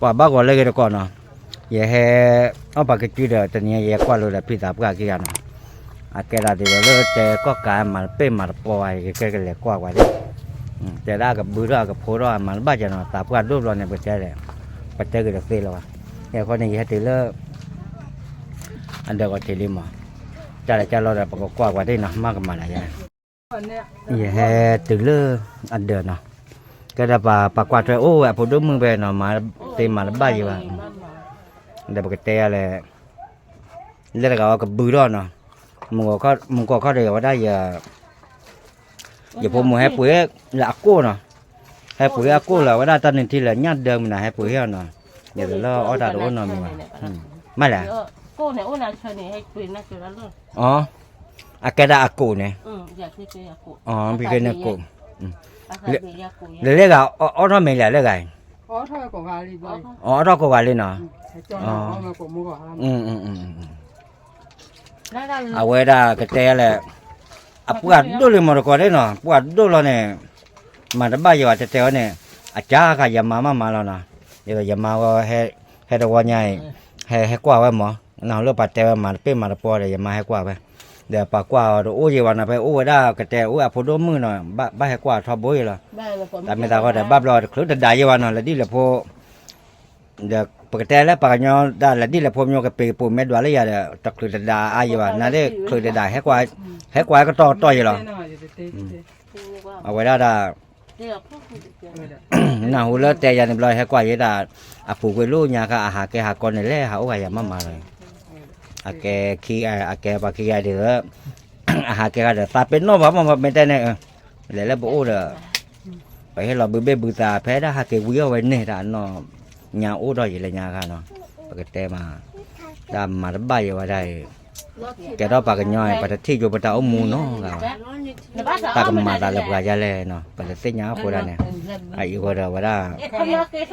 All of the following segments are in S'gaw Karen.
ပှၤဘၣ်ဂီၤလၢဂ့ၤတကိးနီၤ, ယဟဲ အီၣ်ပှၤကစုဒီး တနံၤယဲကွၢ်လိဒီးဖံသးပှၢ်ခံဂၤနီၤ, အကဲဒၣ်ဒ်သိးလၢတဲကီၢ်ကးမၤတပ့ၢ်မၤတပီဘၣ် ယကကဲကလဲၤကွၢ်ပှၤဒၣ်, တဲဒၣ်အကဘုထီၣ်အကဖိထီၣ်အမၤတဘၣ်ကနီၤ သးပှၢ်ဒိၣ်ဘျီန့ၣ် ပတဲ ပတဲဂ့ၤတသ့လၢၤဘၣ်, အဃိန့ၣ် ယဟဲတုၤလၢ အဒၢးဂီၤထံးလံမး, ကလဲၤကလီဒီး ပကကွၢ်ပှၤဒၣ်နီၤ မၤကမၤလၢယဲ ယဟဲတုၤလၢအဒၢးနီၤ, ကဲဒီးပှၤကွၢ်ထွဲအိၣ်ဝဲအဖိဒိၣ်မုၣ်ဖဲနီၤ မၤသ့မၤတဘၣ်ယံၤဘၣ်, ဒီးပကတဲယၤလဲၣ်, လၢတဂၤဝဲကဘုထီၣ်နီၤ, မုၢ်ကီၢ်ခီၣ်ဒီးဝဲဒၣ်ယ ယဖိမုၣ်ဟဲပှ့ၤလၢအကိၣ်နီၤ, ဟဲပှ့ၤအကိၣ်လၢဝဲဒၣ်တၢ်နုၢ်ထံလၢညၣ်ဒၢမနုၤဟဲပှ့ၤဟ့ၣ်အီၤနီၤ, ယတလၢအီၣ်တၢ်တအိၣ်နီတမံၤဘၣ်, မ့ၢ်လဲၣ်, အကဲဒၣ်အကိၣ်န့ၣ်, ဖဲန့ၣ်ကိၣ်, လၢလၢဂၤ အီၣ်ထီၣ်မ့ၤလဲၣ်လၢဂၤအံၤ, အီၣ်ထီၣ်ကိၣ်ဂၤလံနီၤ, အဝဲဒၣ်ကတဲလဲၣ်, အပှၢ်ဒိၣ်လံမီၢ်တကိးဒၣ်နီၤ ပှၢ်ဒိၣ်လီၤန့ၣ်, မၤတဘၣ်ယံၤဘၣ်တဲတဲဝဲန့ၣ်, အကါဃာ်ယမါမးမးလီၤနီၤ, ယမါဝဲ, ဟဲတဝီညါအံၤ, ဟဲကွၢ်ဝဲမး, နလၢပှၤတဲဝဲမၤတပ့ၢ်မၤတပီဒီး ယမါဟဲကွၢ်ဝဲ, ဒီးပှၤကွၢ်အီၤတအိၣ်ယံၤဘၣ်နီၤ ဖဲအိၣ်ဝဲဒၣ်ကတဲအိၣ်အဖိဒိၣ်မုၣ်နီၤ ဘၣ်ဟဲကွၢ်ထီဘိယံၤလီၤ, တၢ်မ့ၢ်သးဃီဒီး ဘၣ်ဘျီတချုးတဒါယံၤဘၣ်နီၤ လဲၤဒ်လဲၣ်ဖိ ဒီးပကတဲလၢပှၤကညီဒၣ်လဲၤဒ်လဲၣ်ဖိမ့ၢ်ကပ့ၤကပိာ်မဲဒွးလၢယၤဒီး တချုးတဒါအါယံၤဘၣ် နၤဒ်ချုးတဒါ ဟဲကွၢ်ကတီၢ်ကတီၢ်ယံၤလီၤ, အဝဲဒၣ်ဒၣ် နၢ်ဟူလၢတဲယၤန့ၣ်ဘျီ ဟဲကွၢ်ယဲဒၣ် အပူၤကွံာ်လၢညါခါ အဟးကဲဟးကီန့ၣ်လဲၣ် ဟးအိၣ်ဂၤယၤမးမးလီၤ, အကဲခံဂၤ အကဲပှၤခံဂၤဒ်သိး အဟးကဲဂၤဒီး သးပ့ၤနီၣ်ဘၣ်မး မ့ၢ်တဲန့ၣ် လဲၤလၢပအိၣ်ဒီး ပဟ့ၣ်လီၤဘုဘ့ၣ်ဘုသး ဖဲဒၣ်ဟးက့ၤဝံအီၣ်ဝဲန့ၣ် တၢ်အနီၢ်ညါအိၣ်ဒီးယံၤလၢညါခါနီၤ, ပကတဲမး တၢ်မၤတဘၣ်ယံၤဝဲဒၣ်အံၤ, ကဲထီၣ်ပှၤကညီအံၤ ပတထံၣ်ယိပတၢ်အိၣ်မူနီတဂၤဘၣ်, တၢ်ကမၤသးလၢပှၤဒ်လဲၣ်နီၤ ပတသ့ၣ်ညါအဃိဒၣ်န့ၣ်, အအံၤဃိဒီးဝဲဒၣ်,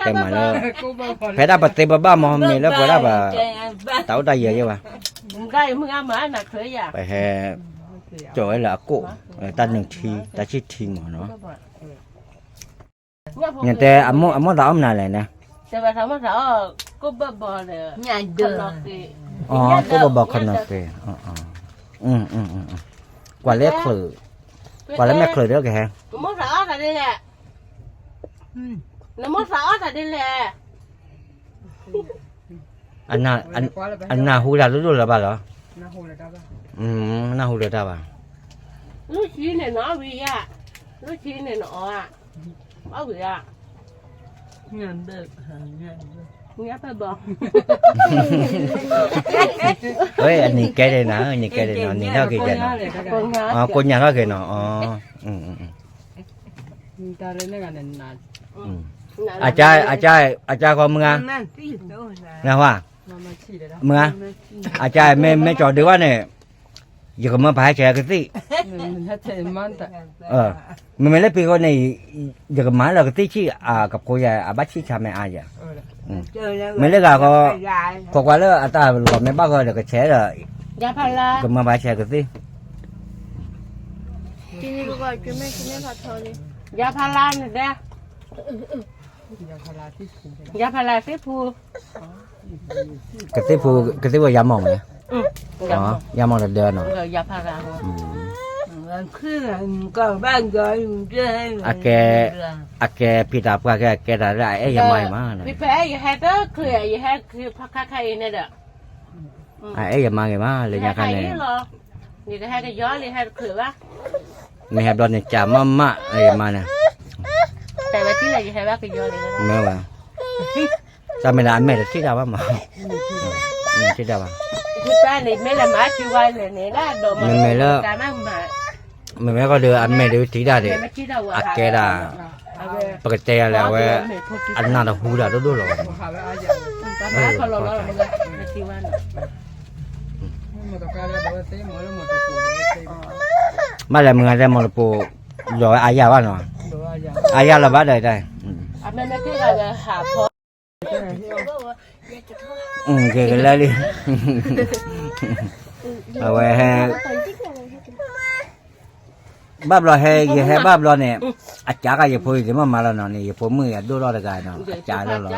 တဲမးလၢ, ဖဲဒၣ်ပသ့ပဘၣ်မး မ့ၢ်လၢပဝဲဒၣ်ပ, တၢ်အိၣ်တၢ်ယၢၤယဲဘၣ်, ပဟဲ, ကၠီၤဝဲလၢအကိၣ်, တၢ်နုၢ်ထံ တၢ်ဆံၣ်ထံမးနီၤ နတဲအမိၢ်သးအီၣ်မနုၤလဲၣ်န့ၣ်, ကိၣ်ဘၣ်ဘီခနီၣ်ဃ့, ကွၢ်လၢချုး, ကွၢ်လၢမဲာ်ချၢ, နမိၢ်သးအီၣ်တၢ်ဒ်လဲၣ်, နမိၢ်သးအီၣ်တၢ်ဒ်လဲၣ် အနၢ်ဟူတၢ်ဒိၣ်ဒိၣ်လၢၤဘၣ်လီၤ, နၢ်ဟူလၢၤတၢ်ဘၣ်, လူၢ်ဆံန့ၣ်နအီၣ်ဝံၤယါ, လူၢ်ဆံန့ၣ်နအီၣ်ဧါ, အီၣ်ဝံၤဧါ, ဝဲအနံၤကဲဒၣ်နၤ, နံၤကဲဒၣ်နီၤ, နံၤထီၣ်က့ၤယဲနီၤ, ကိညၢ်ထီၣ်က့ၤနီၤ, အကါဃီမုၢ်ဂၤ, နၢ်ဟူဧါ, မုၢ်ဂၤ, အကါမ့ၢ်မ့ၢ်ကၠီၤဒုးဘၣ်န့ၣ်, ယကမၢပဟဲဆဲးကသံၣ်, မ့မ့ၢ်လၢပံၤဃိန့ၣ်, ယကမၤလၢကသံၣ်ဆံၣ်အကဖိယၤ အဘၣ်ဆံၣ်ဆါမ့ၢ်အါယၤ, မ့ၢ်လၢဂၤဃီ, ခိးကွၢ်လၢအတၢ်လီၤမ့ၢ်ဘၣ်ဃီဒီးကဆဲးဒီး, ကမၢပဟဲဆဲးကသံၣ် ယၤဖးလါန့ၣ်ဒဲ, ယၤဖးလါသ့ၣ်ဖူ, ကသ့ၣ်ဖူ, ကသ့ၣ်ဖူယၤမီၢ်မး, ယၤမီၢ်တဒၢနီၤ, အကဲ, အကဲဖံးတၢ်ပှၢ်ကဲ အကဲတၢ်လၢအအဲၣ်ယမါအံၤမး, ယဟဲတချုး ယဟဲဖးခါခါအံၤန့ၣ်ဒီး အအဲၣ်ယမါဂ့ၤမး လၢညါခါန့ၣ်, ယကဟဲကယီလံ ဟဲတချုးဘၣ်, မ့ၢ်ဟဲဘျီန့ၣ် ကးမးမး ယမါန့ၣ်, တဲဝဲထံၣ်လၢယဟဲဘၣ်ကယီလံ, မ့ၢ်ဝဲ, တၢ်မ့ၢ်လၢအမဲာ်တထံၣ်တၢ်ဘၣ်မး, ထံၣ်တၢ်ဘၣ်, မ့မ့ၢ်လၢ မ့မ့ၢ်ဃီဒီး အမဲာ်ဒီးထံၣ်တၢ်ဒီး, အကဲဒၣ်, ပကတဲယၤလၢအဝဲ, အနၢ်တဟူတၢ်ဒိၣ်ဒိၣ်လီၤဘၣ်, ဘၣ်လဲၣ်မုၢ်ဂၤတဲမီၢ်တပိာ်, လီၤဝဲအါယၤဘၣ်နီၤ, အါယၤလီၤဘၣ်ဒီးတၢ်, ကဲကလၢလံ, အဝဲဟဲ, ဘၣ်ဘျီဟဲ ယဟဲဘၣ်ဘျီန့ၣ်, အကးခါယဖိအံၤက့ၤမ့ၢ်မၤလီၤနီၤန့ၣ် ယဖိမုၣ်အဒိၣ်ထီၣ်တဂၤနီၤ အကးလီၤလီ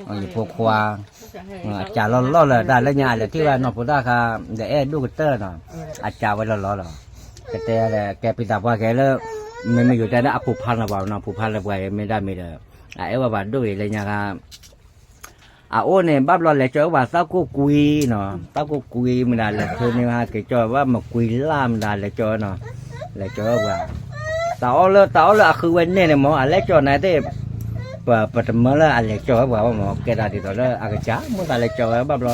ၤ, ယဖိခွါ အကးလီၤလီၤလၢတၢ်လၢညါအလဲၤထံၣ်ဘၣ်နီၢ်ဖိသၣ်ခါ ဒီးအဲၣ်ဒိၣ်ကတၢၢ်နီၤ, အကးဝဲလီၤလီၤလီၤ, ကတဲလၢကဲပံသးပှၢ်ကဲလၢ မ့မ့ၢ်ယိၤတဲဒၣ်အပူၤဖးလၢပှၤနီၤ ပူၤဖးလၢပှၤအံၤမ့ၢ်ဒၣ်မ့ၢ်ဒီး အအဲၣ်ဝဲပှၤဒိၣ်အံၤလၢညါခါ အအိၣ်န့ၣ် ဘၣ်ဘျီလဲၤကၠီဝဲပှၤသၣ်ကိၢ်ကွံနီၤ, သၣ်ကိၢ်ကွံမတၤလဲၤထၢန့ၢ်ဟါက့ၤကၠီဝဲမကွံလၢ်မတၤလဲၤကၠီနီၤ, လဲၤကၠီဝဲပှၤ, တၢ်အီၣ်လၢ တၢ်အီၣ်လၢအဃုဝဲန့ၣ်န့ၣ်မ့ၢ် အလဲၤကၠီနၤသ့ၣ်, ပ ပတမၢလၢအလဲၤကၠီဝဲပှၤဘၣ်မ့ၢ် ကဲဒၣ်ဒ်သိးလၢအကစၢ် မိၣ်သးလဲၤကၠီဝဲဘၣ်ဘျီ,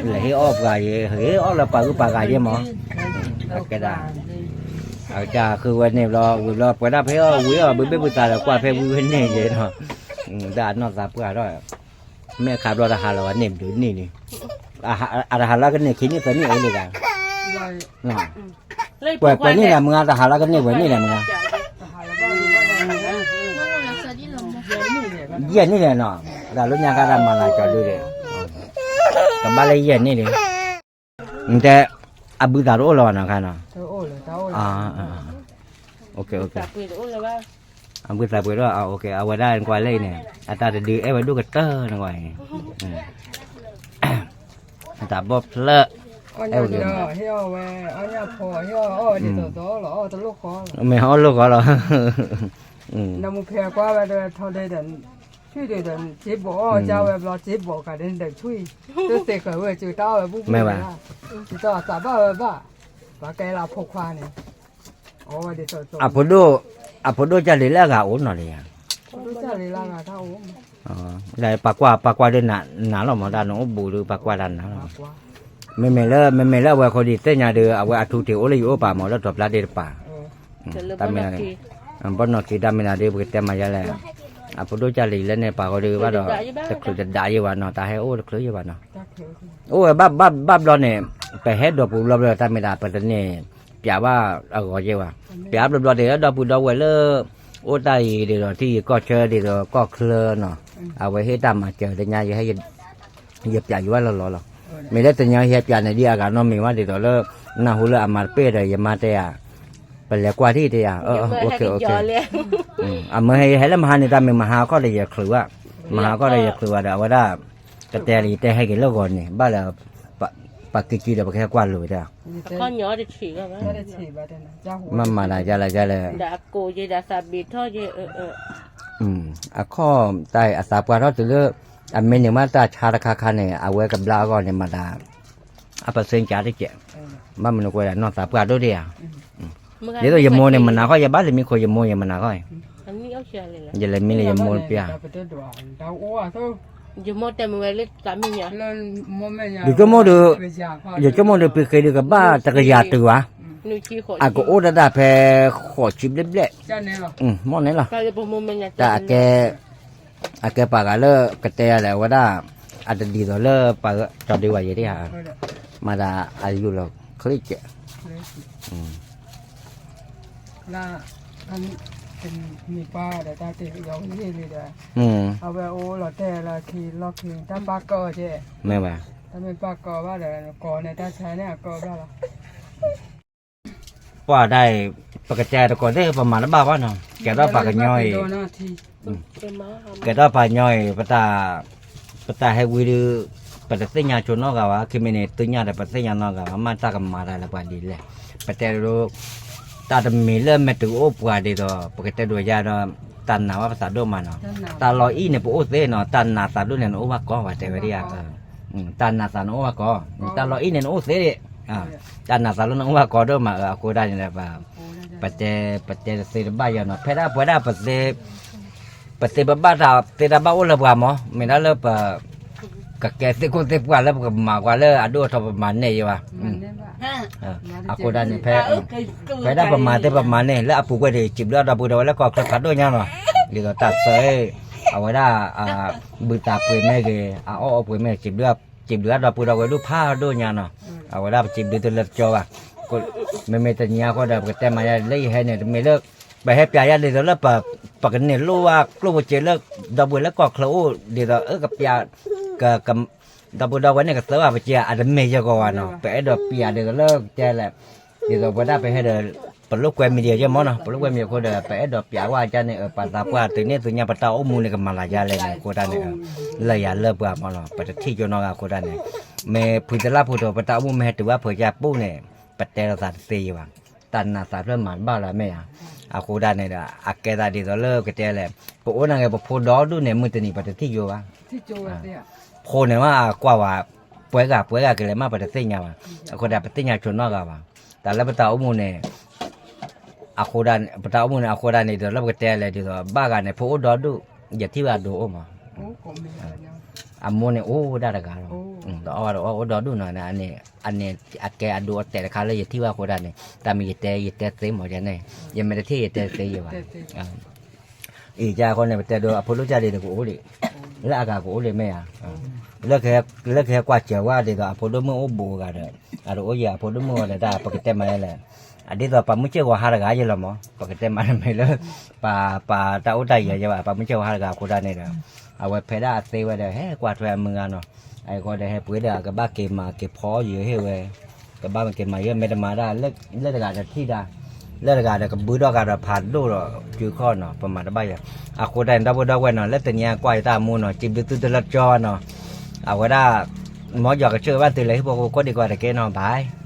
လဲၤဟ့ၣ်အီၣ်ပှၤယဲ ဟ့ၣ်အီၣ်လၢပှၤဂုၢ်ပှၤဂၤယဲမ့ၢ်, အကဲဒၣ် အကစၢ်ဃုဝဲန့ၣ်ဘျီ ဝံၤဘျီပှဲၤဒၣ်ဖဲအီၣ်ဝံၤအီၣ်ဘုဘ့ၣ်ဘုသးဒီးကွၢ်ဖဲဝံၤဝဲန့ၣ်ယဲနီၤ, တၢ်အနီၢ်သးပှၢ်ထီၣ် မ့ၢ်အခါဘျီတဟးလီၤဝဲန့ၣ်ဘျုးန့ၣ်န့ၣ်, အတဟးလၢကန့ၢ်ခံနံၣ်သၢနံၣ်အိၣ်လံဂၤ, ပှဲၤပှဲၤန့ၣ်လဲၣ်မုၢ်ဂၤ တဟးလၢကန့ၢ်ပှဲၤန့ၣ်လဲၣ်မုၢ်ဂၤ, ယဲၢ်နံၣ်လဲၣ်နီၤ, တၢ်လၢညါခါတၢ်မၤလၤကီၤဒုးဒီး, ကဘၣ်လၢယဲၢ်နံၣ်န့ၣ်, နတဲ, အဘုသးတအိၣ်လၢၤဘၣ်နီၤခါနီၤ, အဘုသးပှ့ၤဒီး အဝဲဒၣ်နကွၢ်လၢအံၤန့ၣ် အတၢ်တဒုးအဲၣ်ဝဲဒိၣ်ကတၢၢ်နကွၢ်အံၤ, တၢ်ဘီၣ်ဖျၢၣ်, အဲၣ်ဝဲဒိၣ်မး, မ့ၢ်အီၣ်လိၣ်ဃီလီၤ, နမူဖဲကွၢ်ဝဲဒီးထီဒ့ဒီး, ထွံၣ်ဒ့ဒီး စ့ဘိးအီၣ်ကဝဲဘျီ စ့ဘိးကးဒ့ဒီးထွံၣ်, တသ့ၣ်ဃၢၤဝဲကတၢ်အီၣ်ဝဲဘူၣ်ဘူၣ်ဝဲဒၣ်, ဒ်သိးအသးဘၣ်ဝဲဘၣ်, ပှၤကဲလၢအဖိခွါန့ၣ်, အဖိဒိၣ်, အဖိဒိၣ်ကၢ်လံၤလၢအဂၤအိၣ်နီၤလံယါ, ပှၤကွၢ်ပှၤကွၢ်ဒုးနးလီၤမး တၢ်နအိၣ်ဘူးဒုး ပှၤကွၢ်တၢ်နးလီၤ, မ့မ့ၢ်လၢ မ့မ့ၢ်လၢအဝဲဃိဒ်သ့ၣ်ညါဒီး အဝဲအထူတ့ၢ်အိၣ်လၢယအိၣ်ပာ်မး လၢတီၤဖျါဒ့တပၤ, တၢ်မ့ၢ်, ဘီၣ်နီၢ်က့တၢ်မ့ၢ်နၤဒုး ပကတဲမၤယါလဲၣ်, အဖိဒိၣ်ကၢ်လံၤလၢန့ၣ်ပာ်ဃိဒုးဘၣ်ဒီး, တချုးတဒးယဲဘၣ်နီၤ တၢ်ဟဲအိၣ်တချုးယဲဘၣ်နီၤ, အိၣ်ဝဲဘၣ်ဘၣ်ဘျီန့ၣ်, ပဟဲဒိးပူၤဘျီဘျီ တၢ်မ့ၢ်ဒၣ် ပတန့ၢ်ပျးဘၣ်အဂီၢ်ယဲဘၣ်, ပျးဘျီဘျီဒ်ဒီပုၢ်ဒီဝဲၢ်လၢ အိၣ်တၢ်အံၤဒ်သိး ထံဂုၤကီၢ်ဆၢဒ်သိးကီၢ်ချၢနီၤ, အဝဲဟ့ၣ်တၢ်မၤစၢၤလၢညါ ယပျးယွၤလီၤလီၤလီၤ, မ့ၢ်လၢတညီယဟဲပျးန့ၣ်ဒ်အဂၤနီတမံၤဘၣ်ဒ်သိးလၢ, နၢ်ဟူလၢအမၤတပ့ၢ်ဒီးယမါတဲယၤ, ပလဲၤကွၢ်ထံၣ်တဲယၤ, အမ့ၢ်ဟဲယဟဲလၢမဟါန့ၣ် တၢ်မ့ၢ်မဟါခီၣ်ဒီးယချုးဘၣ်, မဟါခီၣ်ဒီးယချုးဘၣ်ဒီး အဝဲဒၣ်, ကတဲလံ ယတဲဟဲက့ၤလၢဂီၤန့ၣ် ဘၣ်လၢ, ပှၤကံကံဒီးပကဟဲကွၢ်လိာ်ဝဲဒၣ် မၤမၤဒၣ်ယါလဲၣ်ယါလဲၣ်, အခီၣ်တၢ်အံၤအသးပှၢ်ထီၣ်တုၤလၢ, အမ့ၢ်န့ၢ်မးတၢ်ဆါတခါခါန့ၣ် အဝဲကဘျါအဂီၢ်န့ၣ်မၤသး, အပသ့ကၢ်တကဲး, ဘၣ်မနုၤကွဲးဒၣ်နီၢ်သးပှၢ်ဒိၣ်ဒံးဧါ, ဒ်သိးယမိၢ်န့ၣ် မနၤခီၣ်ယဘၣ်လၢမံခိၣ် ယမိၢ်ယမနၤခီၣ်, ယလဲၤမံလၢယမိၢ်ပျၢ် ယဆိကမိၣ်ဒီး, ယဆိကမိၣ်ဒီး ပဃ့ဒုးကဘၣ်တကယၤတုၤဘၣ်, အကအိၣ်ဒၣ်ဒၣ်ဖဲ, ဃိးဆံဘျဲၣ်ဘျဲၣ်, မ့ၢ်န့ၣ်လီၤ, တၢ်အကဲ, အကဲပှၤဂၤလၢကတဲယၤလဲၣ် အဝဲဒၣ်, အတဒ်သိးလၢပှၤကၠီဒုးဝဲယဲဒၣ်ဧါ, မၤသးအယူၢ်လီၤချ့ကဲး မ့ၢ်ပၢ်ဒီးတၢ်တ့ၢ်ယီၤဝံၤလံဒီး, အဝဲအိၣ်လီၤတဲာ်လီၤခံလီၢ်ခံ တၢ်ပၢ်ကီၢ်ကဲ, မ့ၢ်ဝဲ, တၢ်မ့ၢ်ပၢ်ကီၢ်ဘၣ်ဒီး ကိးန့ၣ်တၢ်ဆါန့ၣ်အကီၢ်ဘၣ်လီၤ, ပှၤဒၣ်အံၤ, ပကတဲတကိးသ့ၣ် ပမၤတဘၣ်ဘၣ်နီၤ ကဲထီၣ်ပှၤကညီအံၤ, ကဲထီၣ်ပှၤကညီအံၤ, ပတၢ်ဟဲဝံဒုး, ပတသ့ၣ်ညါဆိနီတဂၤဘၣ် ခံမံးနံး သ့ၣ်ညါဒီးပသ့ၣ်ညါနီတဂၤဘၣ် မ့ၢ်တၢ်ကမၤတၢ်လၢပှၤဒ်လဲၣ်, ပတဲဒိး, တၢ်တမံၤလၢမဲာ်တုၤအိၣ်ပှၤဒ်သိး ပကတဲဒိးယါဒီး, တၢ်နာ်ဘၣ်ပသးဒိၣ်မးနီၤ, တၢ်လီၤအံၣ်န့ၣ် ပအိၣ်သ့နီၤ တၢ်နာ်သးဒိၣ်န့ၣ် နအိၣ်ဘၣ်ကီဘၣ်တဲဝဲဒၣ်ဧါ, တၢ်နာ်သးနအိၣ်ဘၣ်ကီ, တၢ်လီၤအံၣ်န့ၣ် နအိၣ်သ့ဒၣ်, တၢ်နာ်သးလၢနအိၣ်ဘၣ်ကီဒိၣ်မး အဃိဒၣ်န့ၣ်, ပတဲတသ့တဘၣ်ယၤနီၤ ဖဲဒၣ်ပဝဲဒၣ်ပသ့, ပသ့ပဘၣ်တၢ်သ့တၢ်ဘၣ်အိၣ်လၢပှၤမး မ့ၢ်ဒၣ်လၢပ ကကဲသ့ၣ်ခိၣ်သ့ၣ်ပှၢ်လၢပကမၤကွၢ်လၢအဒိၣ်အထီပမၤန့ၢ်ယဲဘၣ်, အဃိဒၣ်န့ၣ်ဖဲ, ဖဲဒၣ်ပမၤသ့ပမၤန့ၢ် လၢအပူၤကွံာ်ဒီး စံးဘျုးအဒီပုၢ်ဒီဝဲၢ်လၢကီၢ်ချၢဖးဒိၣ်ညါနီၤ, ဒ်သိးတၢ်ဆၢ, အဝဲဒၣ်, ဘုသးပှ့ၤမ့ၢ်ဂ့ၤ အအီၣ်အီပှ့ၤမ့ၢ်ဂ့ၤ စံးဘျုးအဒီပုၢ်ဒီဝဲၢ်ဒိၣ်ဖးဒိၣ်ညါနီၤ, အဝဲဒၣ်ပစံးဘျုးသုလၢကၠီဘၣ်, မ့မ့ၢ်တနံၤအဃိဒီး ပကတဲမၤယါလၢယဟဲန့ၣ် တမ့ၢ်လၢ, ပဟဲပျးယါဒ်သိးလၢပ, ပကန့ၢ်လိၣ်ဘၣ်ကျိၣ်ဖိစ့လၢ, ဒီပုၢ်ဝဲၢ်လၢကီၢ်ချၢအိၣ် ဒ်သိးအကပျး, က, ဒီပုၢ်ဒီဝဲၢ်န့ၣ်ကသၢဘၣ်ပစ့ အတမ့ၢ်ယဲၢ်ကီးဘၣ်နီၤ ပအဲၣ်ဒိးပျးဒ်သိးလၢကတဲလဲၣ်, ဒ်သိးပဝဲဒၣ်ပဟဲဒီး ပလိာ်ကွဲ media ယဲမ့ၢ်နီၤ, ပလိာ်ကွဲ media အဃိဒီး ပအဲၣ်ဒိးပျးဝဲဒ်န့ၣ် ပှၤသးပှၢ်တုၤန့ၢ်သုညါ ပတၢ်အိၣ်မူန့ၣ် ကမၤလၤယါလဲၣ်န့ၣ် အဃိဒၣ်န့ၣ် လၢယၤလၢပှၤမ့ၢ်နီၤ ပတထံၣ်ကၠိနီတဂၤအဃိဒၣ်န့ၣ်, မ့ၢ်ဖုသလၢ်ဖိဒီး ပတၢ်အိၣ်မူမ့ၢ်ဟဲတုၤဘၣ်ဖုကၢ်ပူၤန့ၣ် ပတဲလိာ်သးတသ့ယံၤဘၣ်, တၢ်နးသးဖျၢၣ်မၤတဘၣ်လၢၤမ့ၢ်ဧါ, အဃိဒၣ်န့ၣ်ဒီး အကဲသးဒ်သိးလၢကတဲလဲၣ်, ပအိၣ်နၤဂ့ၤ ပဖိဒီဒူၣ်န့ၣ် မုၢ်တနံၤပတထံၣ်ကၠိဘၣ်, ဖိန့ၣ်မ့ၢ်ကွၢ်ဝဲ ပှဲၤဂၤပှဲၤဂၤကလဲၤမး ပတသ့ၣ်ညါဘၣ်, အဃိဒၣ်ပသ့ၣ်ညါကၠိနီတဂၤဘၣ်, တၢ်လၢပတၢ်အိၣ်မူန့ၣ် အဃိဒၣ် ပတၢ်အိၣ်မူန့ၣ် အဃိဒၣ်န့ၣ် ဒ်သိးလၢပကတဲလဲၣ် ဒ်သိးဘၣ်ဂၤန့ၣ် ဖိအိၣ်ဒီဒူၣ် ယထံၣ်ဝဲအဒိအိၣ်မး, အမိၢ်န့ၣ်အိၣ်ဝဲဒၣ်တဂၤလီၤ, ဒီးအီၣ်ဘၣ်ဒီးအီၣ်အိၣ်ဒီဒူၣ်နီၤ, အန့ၣ် အကဲအဒိအတဲာ်တခါလၢယထံၣ်ဝဲအဃိဒၣ်န့ၣ် တၢ်မ့ၢ်ယတဲ ယတဲသ့မးယဲန့ၣ်, ယမ့ၢ်တထံၣ်ယတဲသ့ယဲဘၣ် အံၤကဲအဃိန့ၣ် ပတဲဒိးအဖိဒိၣ်ကၢ်ဒ်သိးကအိၣ်ဒံး, လၢအဂၤကအိၣ်ဒံးမ့ၢ်ဧါ, လၢကဟဲကွၢ်စၢၤဝဲဒ်သိးအဖိဒိၣ်မုၣ်အိၣ်ဘူးအဂၤဒီး အတအိၣ်ယဲအဖိဒိၣ်မုၣ်ဝဲဒီးတၢ်ပကတဲမးလဲၣ်, အဒ်သိးပှၤမုၢ်ဆ့ၣ်ဂီၤဟါတဂၤယဲလီၤမး ပကတဲမးတမ့ၢ်လၢ ပှၤတၢ်အိၣ်တၢ်ယၢၤယဲဘၣ် ပှၤမုၢ်ဆ့ၣ်ဂီၤဟါတဂၤအဃိဒၣ်န့ၣ်ဒီး အဝဲဖဲဒၣ်အသ့ဝဲဒီး ဟဲကွၢ်ထွဲအမုၢ်ဂၤနီၤ, အဃိဒီး ဟဲပှ့ၤဒီးကဘၣ်က့ၤမၤက့ၤဖီယဲဟ့ၣ်ဝဲ ကဘၣ်မၤက့ၤမၤယဲ မ့ၢ်တမၤဒၣ် လၢတဂၤတထံၣ်ဒၣ်, လၢတဂၤဒီးကဘုၣ်ထီၣ်ကဒီးဖးဒိၣ်ဒီး စုခီၣ်နီၤ ပမၤတဘၣ်ယဲ, အဃိတၢ်န့ၣ် ဒီပုၢ်ဒီဝဲၢ်နီၤ လၢတနံၤအံၤကွၢ်ယတၢ်မူနီၤ စံးဘျုးသုတလၢကၠီဘၣ်နီၤ, အဝဲဒၣ် မ်ယွၤကဆိၣ်ဂ့ၤဘၣ်သုလၢဟံၣ်ဖိဃီဖိကိးဒံးကွၢ်တက့ၢ်နီၤ bye.